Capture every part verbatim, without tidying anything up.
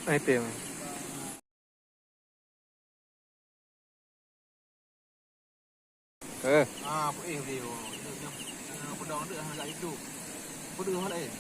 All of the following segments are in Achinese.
Hai tem. Eh. Ah, peuéh beliau. Dia, dia, dia pedang dia agak itu. Pedang hal lain.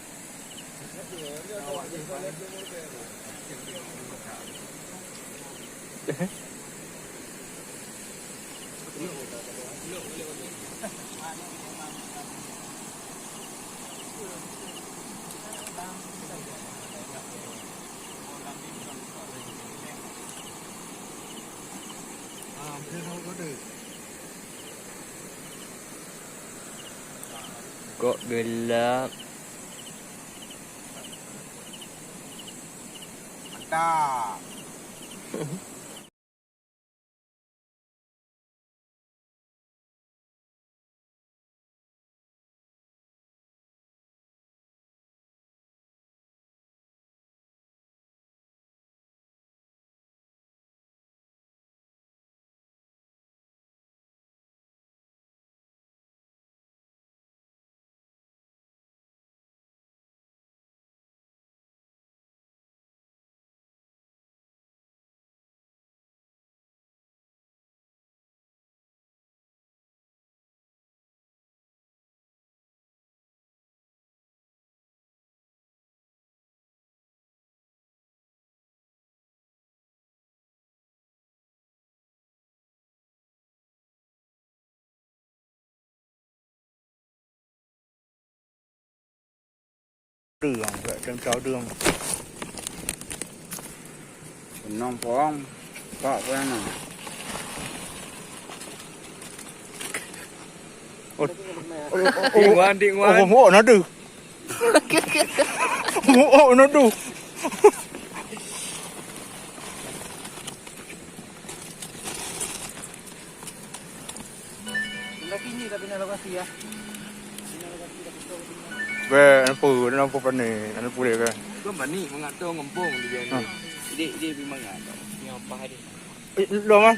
Kok gelap. Mantap. Đường, vậy trong cháu đường. Nông phong, có cái này. Ôi, ôi, ôi, Đi ngoan, đi ngoan. Ôi, ôi, nó đư. Ôi, ôi, nó đư. Bèk, na peue, na peue pané, na peue lé kan. Kan pané, mangat tu ngempong di dia ni. Ha. Dia, dia pergi mangat tu. Nyoe apa dia? Eh, lom, Man.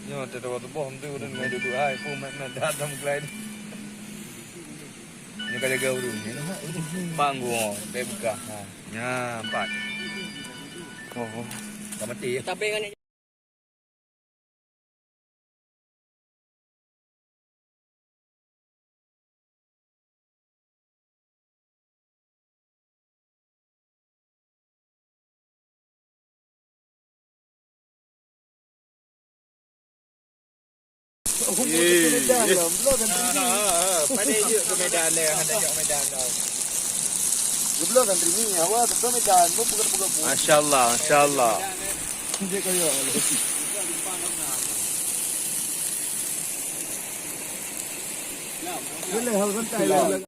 Nyoe, teuh dua teuboh, tu udah ngai duduk ai, pun mat-mat datang gelai. Nyoe ka jaga ureueng ni. Panggung, bèk buka. Ha. Nya, empat. Oh. Ka mati ya. Tapi kan Padahal jeuet ke Medan lé, hana jak Medan dah. Geubloe kan Rimi, awak beutôi Medan, pun peugah-peugah pun. Masya Allah, masya Allah. Dia kaya. Boleh, hal santai lah.